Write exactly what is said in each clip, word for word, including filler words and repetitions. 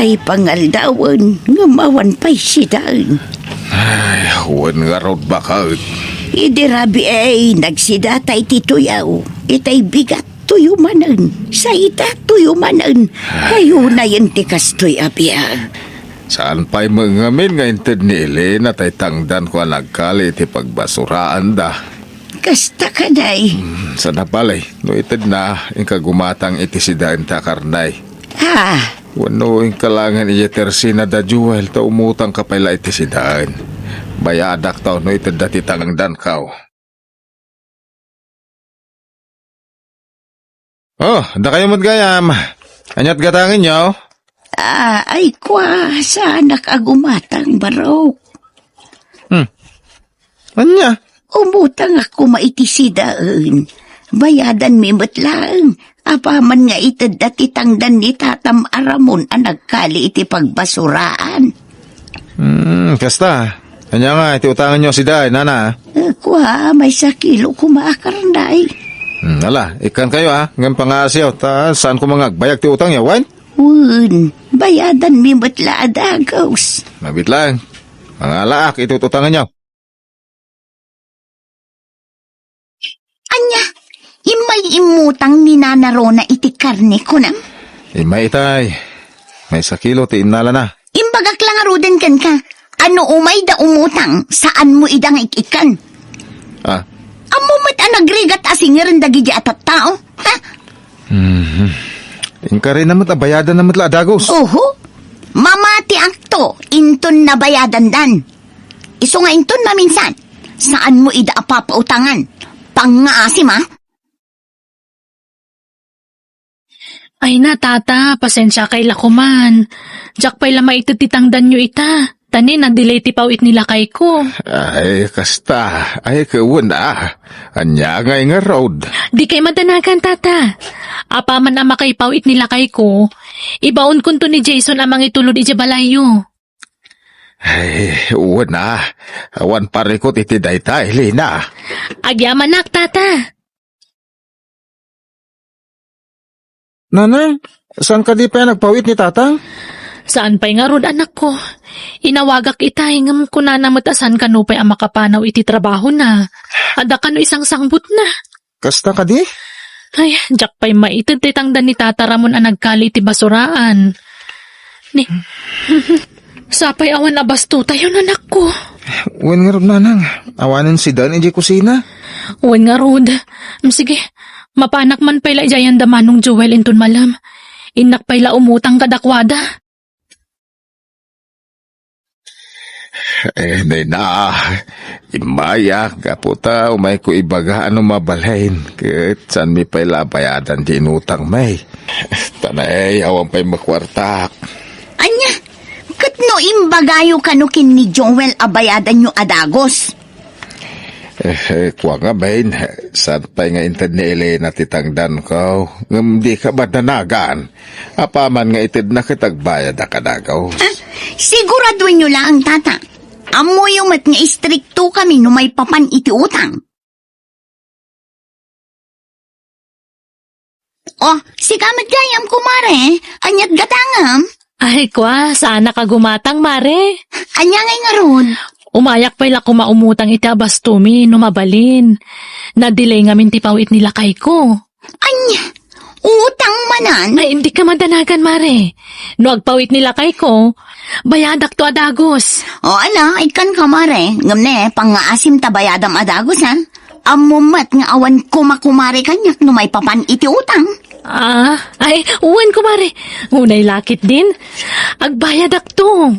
Ay pangaldawen, ngem awan pay sidaen. Ay, wen ngarud baket. Idi rabii, nagsidata iti tuyaw. Itay bigat, tuyo manen. Sa ita, tuyo manen. Ay, unayen ti kastoy a biag. Saan pay met ngamin nga inted ni Elena tay tangdanko a nagkali iti pagbasuraanda? Kasta kadi. Hmm, saan a bale, no itedna, inka gumatang iti sidaen ta karne. Ha? Wenno inka laengen idiay tersena da Joel ta umutangka pay la iti sidaen. Bayadakto no itedda ti tangdanko. Oh, dakayo met gayam. Ania't gatangenyo? Ah, ay kua, saanak a gumatang, barok. Hmm. Ania? Umutangak koma iti sidaen. Bayadanmi met laeng. Apaman nga itedda ti tangdan ni tatam a Ramon a nagkali iti pagbasuraan. Hmm, kasta. Ania nga iti utanganyo a sidaen, nana? Eh, kua, maysa kilo koma a karne. Hmm, ala, ikkankayo, a. Ngem pangaasiyo, ta saan koma nga agbayag ti utangyo, wen? Wen, bayadanmi met la a dagus. Mabit laeng. Mangalaak iti utanganyo. Ania, immay immutang ni Nana Rona iti karne, kunam? Immay itay. Maysa kilo ti innalana. Imbagak la ngaruden kenka, a no umayda umutang, saanmo ida nga ik-ikkan. Ah. Ammom met a nagrigat a singirenda dagidi a tattao, ha? Mhm. Inkarina met a bayadanna met la a dagus. Oho. Mamatiakto, inton nabayadandan. Isu nga inton maminsan, saanmo ida a papautangan. Pangngaasim, a. Ay na, tata, pasensiakay la koman. Diak pay la maited ti tangdanyo ita. Ta ni, na-delay ti pawit ni lakayko. Ay, kasta. Ay, ket wen, a. Ania ngay ngarud? Dikay madanagan, tata. Apaman a makaipawit ni lakayko, ibaonkonto ni Jason a mangitulod idiay balayyo. Ay, wen, a. Awan parikut iti dayta, Elena. Agyamanak, tata. Nanang, saan kadi pay a nagpawit ni tatang? Saan pay ngarud, anakko. Inawagak itay, ngem kunana met a saan kano pay a makapanaw iti trabahona. Adda kano isangsangbutna. Kasta kadi? Ay, diak pay maited ti tangdan ni Tata Ramon a nagkali iti basuraan. Ni, sapay awan a bastotayon, anakko. Wen ngarud, nanang, awanen sidaen idiay kusina. Wen ngarud. Mm, sige, mapanak man pay la idiay anda Manong Joel inton malem. Innak pay la umutang kadakuada. Eh, nena, immayak, gapu ta umayko ibaga a no mabalin, ket saanmi pay la a bayadan ti inutangmi. Ta nay, awan pay makuartak. Ania, ket no imbagayo kano ken ni Joel a bayadanyo a dagus? Eh, eh, kua ngamin, saan pay nga inted ni Elena ti tangdanko, ngem dika madanagan. Apaman nga itedna ket agbayadak a dagus. Ah, siguraduenyo laeng, tata. Ammoyo met nga istriktokami no maipapan iti utang. Oh, sika met gayam, kumare. Ania't gatangem? Ay, kua, saanak a gumatang, mare. Ania ngay ngarud? Umayak pay la koma umutang iti abastomi no mabalin. Na-delay ngamin ti pawit ni lakayko. Ania? Utang manen? Ay, dika madanagan, mare. No agpawit ni lakayko, bayadakto a dagus. O, ala, ikkanka, mare. Ngem ne, pangngaasim ta bayadam a dagus, ha? Ammom met nga awan koma kumare kaniak no maipapan iti utang. Ah, ay, wen, kumare. Unay la ketdin. Agbayadakto.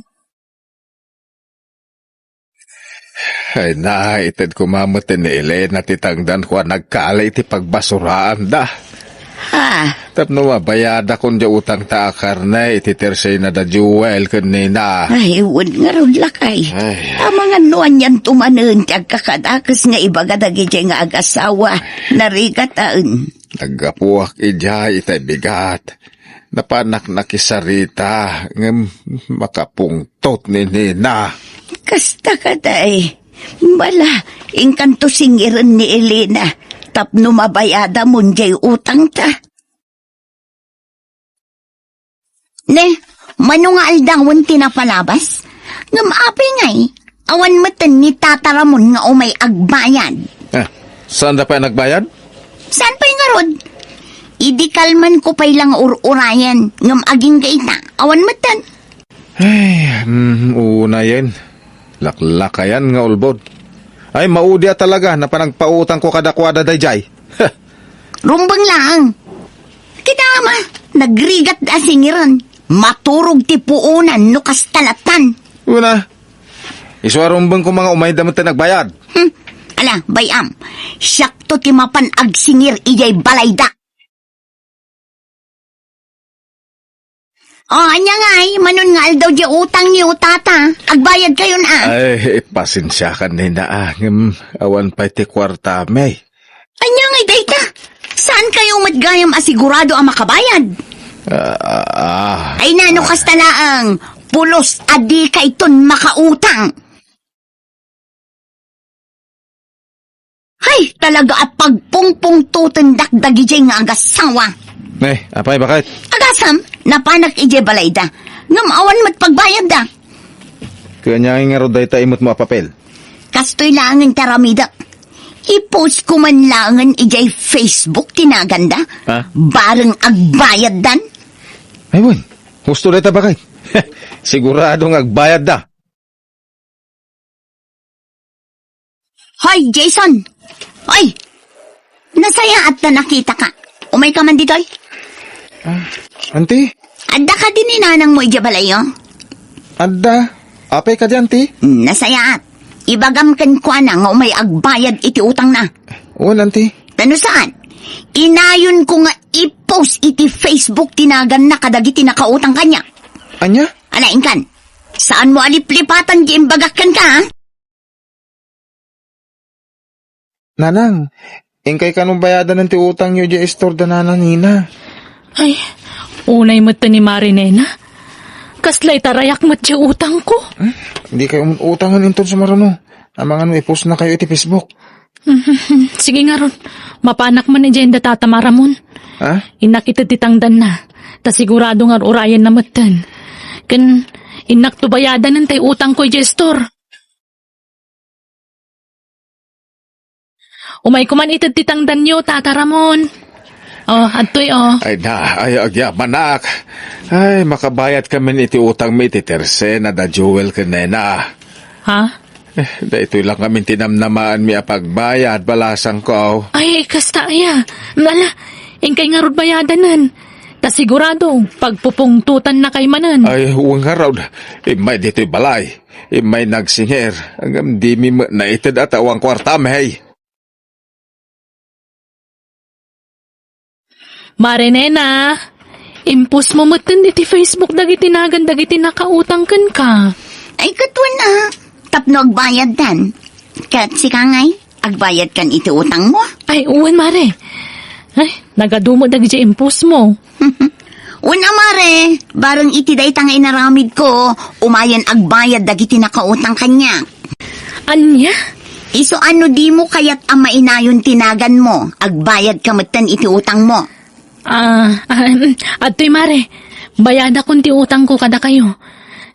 Ay na, ited koma met ni Elena ti tangdanko a nagkali iti pagbasuraanda. Ha? Tapno mabayadakon diay utangta a karne iti tersena da Joel ken nina. Ay, wen ngarud, lakay. Ay. Amangan no anianto manen ti agkakadakes nga ibaga dagidiay nga agasawa, narigataen. Naggapuak idiay itay bigat. Napanak nakisarita, ngem makapungtot ni nina. Kasta kadi, bala, inkanto singiren ni Elena, tapno mabayadamon diay utangta. Ne, Mano nga aldawen ti napalabas? Ngem apay ngay, awan metten ni Tata Ramon nga umay agbayad. Ah, saanda pay a nagbayad? Saan pay ngarud? Idi kalmanko pay la nga ur-urayen, ngem agingga ita, awan metten. Ay, mm, unayen. Laklakayan nga ulbod. Ay, maudi a talaga napan nagpautangko kadakuada daydiay. Rumbeng laeng. Kita ma, nagrigat a singiren. Maturog ti puonan no kasta lattan. Una, isu a rumbengko nga umayda met ti nagbayad. Hmm. Ala, bay-am. Siakto ti mapan agsingir idiay balayda. O, ania ngay, manon nga aldaw di utangyo, tata? Agbayad kayon a. Ay, pasensiakan, nena, a, ngem awan pay ti kuartami. Ania ngay dayta? Saan kayo met gayam a sigurado a makabayad? Ah, ah, ah. Ay, nano kasta laeng, pulos a di kayton makautang. Hay, talaga a pagpungpungtotendak dagidiay nga agasawa. Eh, apay, bakit? Agasam, napanak idiay balayda. Ngem awan met pagbayadda. Kanya nga ngarud dayta imutmo a papel. Kastoy laengen ti aramidek. I-post ko man laengen idiay Facebook ti naganda. Ha? Bareng agbayaddan. Ay, wen. Husto dayta, bakit? Sigurado nga agbayadda. Hoy, Jason! Oy! Nasayaat ta nakitaka. Umay ka man ditoy? Ah, auntie? Adda kadi ni nanangmo idiay balayyo? Adda. Apay kadi, auntie? Hmm, nasayaat. Ibagam kenkuana nga umay agbayad iti utangna. Wen, auntie. Ta no saan, inayonko nga i-post iti Facebook ti naganna kadagiti nakautang kaniak. Ania? Ala, inkan. Saanmo a liplipatan ti imbagak kenka, ha? Nanang, inkay kano bayadanen ti utangyo idiay istor da Nana Nina. Ay, unay met ni Mare Nena. Kasla itarayak met ti utangko. Hmm? Di kayo utangen inton sumaruno. Amangan no i-post na kayo iti Facebook. Sige ngarud, mapanak man idiay da Tata Ramon. Ha? Innak ited ti tangdanna, ta sigurado nga ur-urayenna metten. Ken innak to bayadanen tay utangko idiay istor. Umayko man ited ti tangdanyo, Tata Ramon. Oh, adtoy, oh. Ay na, ay, agyamanak. Ay, makabayad kami iti utangmi iti tersena da Joel ken Nena. Ha? Eh, daytoy lang ngamin ti namnamaanmi a pagbayad, balasangko. Ay, kasta aya. Ala, inkay ngarud bayadanen. Ta sigurado, pagpupungtotannakay manen. Ay, wen ngarud. Immay ditoy balay. Immay nagsingir. Ngem dimi met naited a ta awan kuartami. Mare Nena, i-post mo metten iti Facebook dagiti nagan dagiti nakautang kenka. Ay, ket wen a, tapno agbayaddan. Ket sika ngay, agbayadkan iti utangmo? Ay, wen, Mare. Ay, nagadu met dagiti i-post mo. Wen a, Mare, bareng iti dayta nga inaramidko, umayen agbayad dagiti nakautang kaniak. Ania? Isu a no dimo kayat a mainayon ti naganmo, agbayadka metten iti utangmo. Ah, ah, em, adtoy, Mare. Bayadakon ti utangko kadakayo.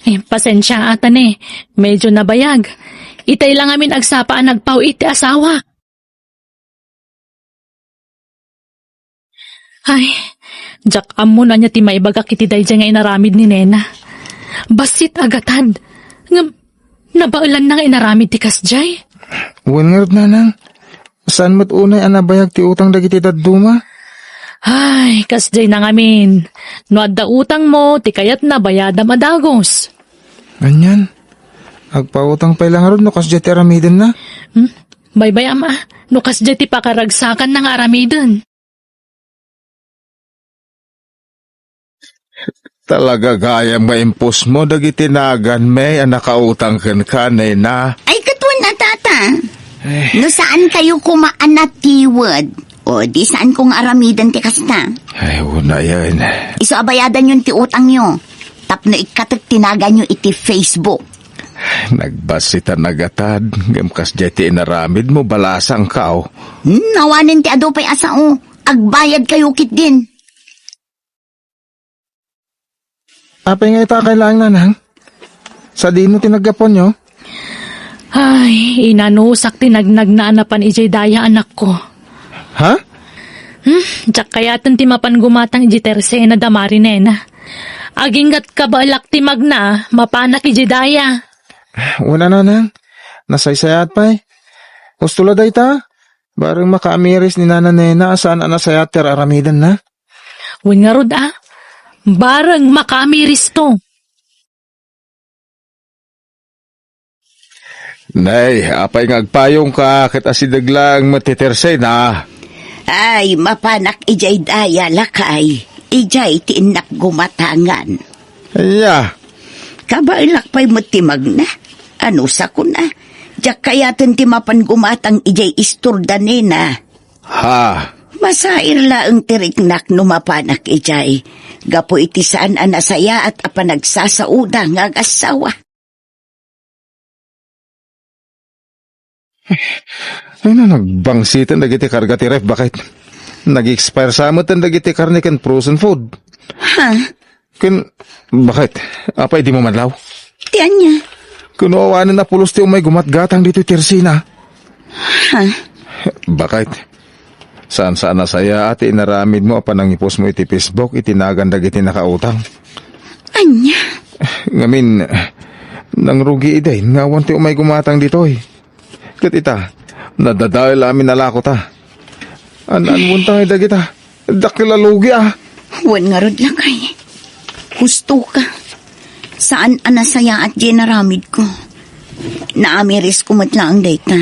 Eh, pasensiaat a ne. Medyo nabayag. Itay la ngamin agsapa a nagpaw-it ti asawa. Ay, diak ammo no ania ti maibagak iti daydiay nga inaramid ni Nena. Bassit a gatad. Ngem, nabaelanna nga inaramid ti kasdiay. Wen ngarud, Nanang. Saan met unay a nabayag ti utang dagiti dadduma? Ay, kasdiay na ngamin. No adda utangmo, ti kayatna bayadam a dagus. Anian? Agpautang pay la ngarud no kasdiay ti aramidenna? Hmm? Baybay-am a, no kasdiay ti pakaragsakanna nga aramiden. Talaga gayam nga i-post mo dagiti naganmi a nakautang kenka, Nena. Ay, ket wen a, Tata. Eh. No saan kayo koma a natiwed, o di saan ko nga aramiden ti kasta. Ay, unayen. Isu a bayadanyon ti utangyo. Tapno ikkatek ti naganyo iti Facebook. Nagbassit a nagatad, ngem kasdiay ti inaramid mo, balasangko. Hmm, awanen ti adu pay a sao. Agbayad kayo ketdin. Apay nga itakay laeng, nanang? Sadino ti naggapuanyo? Ay, inanusak ti nagnagna a napan idiay daya, anakko. Ha? Hmm, diak kayaten ti mapan gumatang idiay tersena da Marinena. Aginggat kabaelak ti magna, mapanak idiay daya. Wen a, nanang. Nasaysayaat pay. Husto la dayta. Bareng makaamiris ni Nana Nena a saan a nasayaat ti ar-aramidenna. Wen ngarud a, bareng makaamiristo. Nay, apay nga agpayongka ket asideg laeng met ti tersena? Ay, mapanak idiay daya, lakay. Idiay ti innak gumatangan. Aya? Kabaelak pay met ti magna. Anusakon a. Diak kayaten ti mapan gumatang idiay istor da Nena. Ha? Masair laeng ti riknak no mapanak idiay. Gapu iti saan a nasayaat a panagsasaoda nga agassawa. Ay na, nagbangsiten dagiti karga ti ref, baket. Nag-expire sa met dagiti karne ken frozen food. Ha? Ken, baket? Apay dimo madlaw? Ti ania? Ken no awanen a pulos ti umay gumatgatang ditoy tersena. Ha? Baket? Saan-saan a sayaat ti inaramidmo a panangiposmo iti Facebook iti nagan dagiti nakautang. Ania? Ngamin, nangrugi idi nga awan ti umay gumatang ditoy. Ket ita, nadadael amin a lakota. An-anmonta ngay dagita. Dakkel a lugi a. Wen ngarud, lakay. Hustoka. Saan a nasayaat diay inaramidko. Naamirisko met laeng dayta.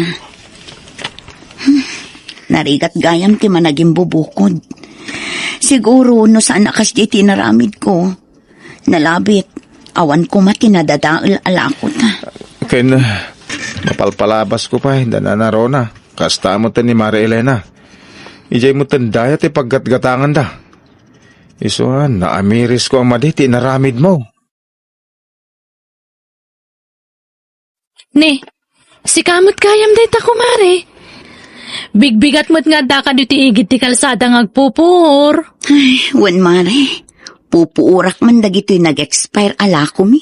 Hmm. Narigat gayam ti managimbubukod. Siguro no saan a kasdiay ti inaramidko, nalabit, awan koma ti nadadael a lakota. Ken, mapalpalabasko pay da Nana Rona. Kasta met ni Mare Elena. Idiay met daya ti paggatgatanganda. Isu a, naamirisko a madi ti inaramidmo. Ni, sika met gayam dayta, kumare. Bigbigat met nga addaka ditoy igid ti kalsada nga agpupuor. Ay, wen, mare. Pupuorak man dagitoy nag-expire a lakomi.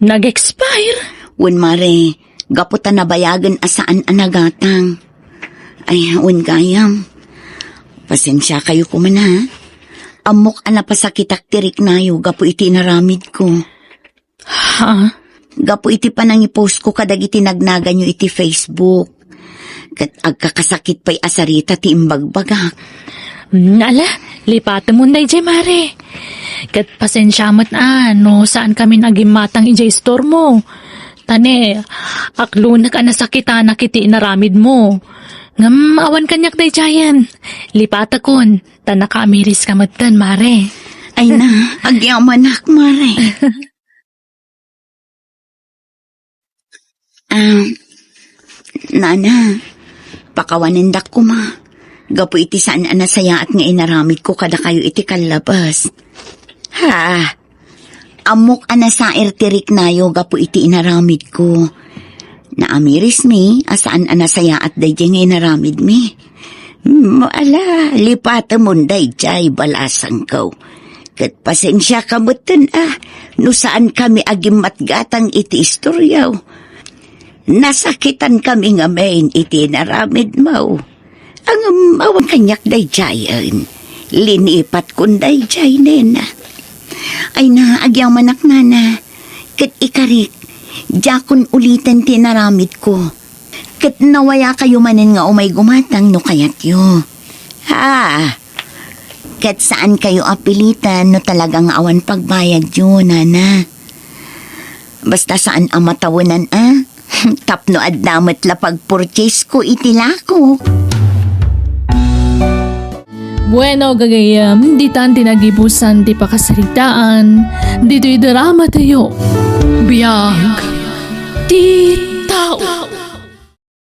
Nag-expire? Wen, mare. Gapu ta nabayagen a saan a nagatang. Ay, wen gayam. Pasensiakayo koma, ha? Ammok a napasakitak ti riknayo gapu iti inaramidko. Ha? Gapu iti panangipostko kadagiti nagnaganyo iti Facebook. Ket agkakasakit pay a sarita ti imbagbagak. Mm, ala, lipatemon daydiay, mare. Ket pasensia met a no saan kamin agimmatang idiay istormo. Ta ne, aklonek a nasakitanak iti inaramidmo. Ngem awan kaniak daydiayen. Lipatekon, ta nakaamiriska metten, mare. Ay na, agyamanak, mare. Ah, nana, pakawanendak koma. Gapu iti saan a nasayaat nga inaramidko kadakayo iti kallabas. Ha? Ammok a nasair ti riknayo gapu iti inaramidko. Naamirismi a saan a nasayaat daydiay nga inaramidmi. Mm, ala, lipatemon daydiay, balasangko. Ket pasensiaka metten a no saankami agimmatgatang iti istoryaw. Nasakitankami ngamin iti inaramidmo. Ngem awan kaniak daydiayen. Linipatkon daydiay, nena. Ay na, agyamanak, nana. Ket ikarik, diakon uliten ti inaramidko. Ket nawayakayo manen nga umay gumatang no kayatyo. Ha? Ket saankayo a pilitan no talaga nga awan pagbayadyo, nana. Basta saan a matawenan a, tapno adda met la pagpurchasesko iti lakok. Bueno, gagayyem, ditan ti nagibusan ti pakasaritaan ditoy drama tayo. Biag ti tao.